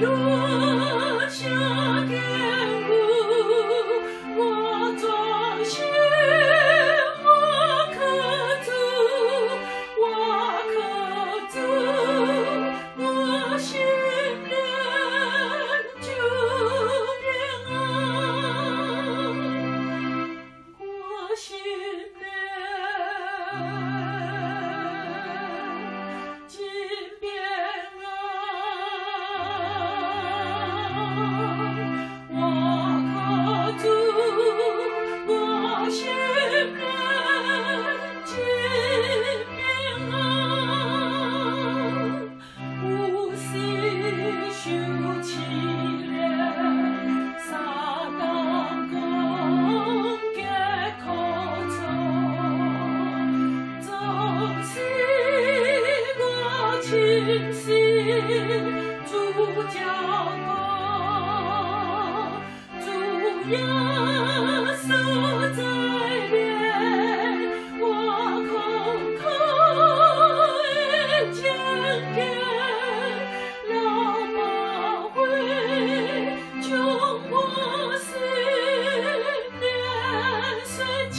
論啥境遇，我專心我靠主，我靠主，我心靈就平安，我心靈真平安，我靠主，我心靈真平安，有時受試煉，撒旦攻擊苦楚，總是我深信主照顧，主耶穌在面，我苦苦的情景，老寶血將我心靈洗淨，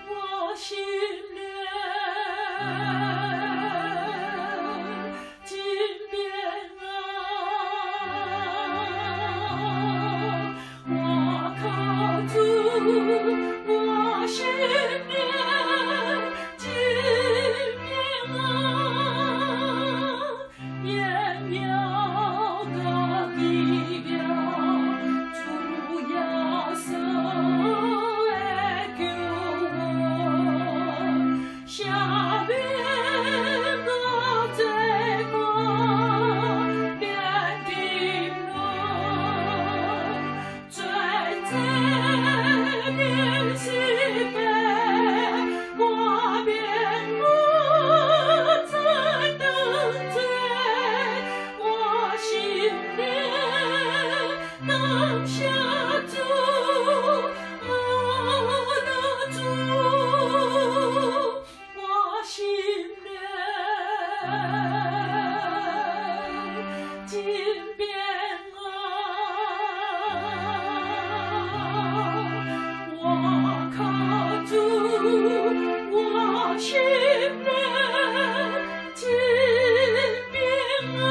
我心靈真平安，我靠主，我心靈真平安，榮耀佮奇妙，主耶穌的救恩，赦免我罪過，免沉淪，罪債是白，我免我再當罪，我心靈感謝主，阿主，我心靈真平安，我靠主，我心靈真平安。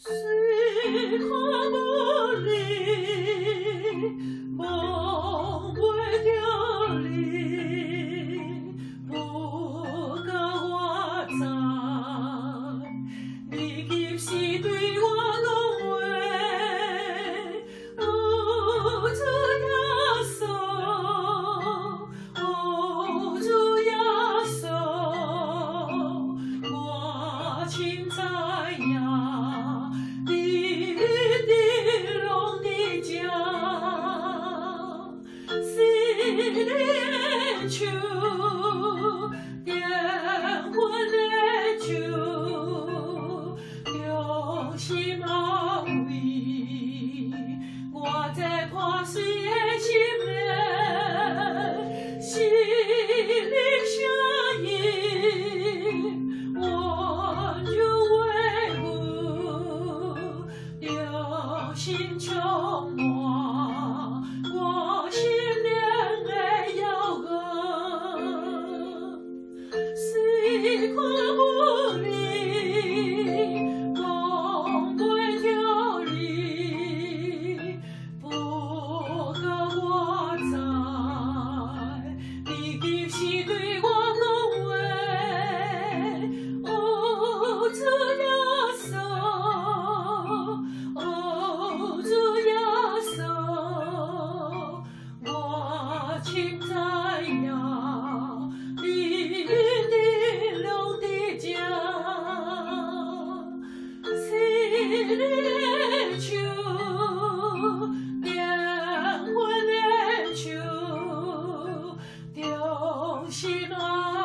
雖看無你，望袂著你，不過我知，你彼時對我講話，哦，主耶穌，哦，主耶穌，我深知影，你一直攏佇這，是你的手，電阮的手，用心安慰我這破碎的心靈，是你聲音，溫柔話語，重新充滿我心靈的搖滾。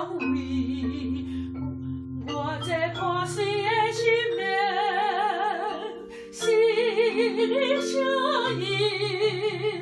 安慰，我這破碎的心靈，是你聲音。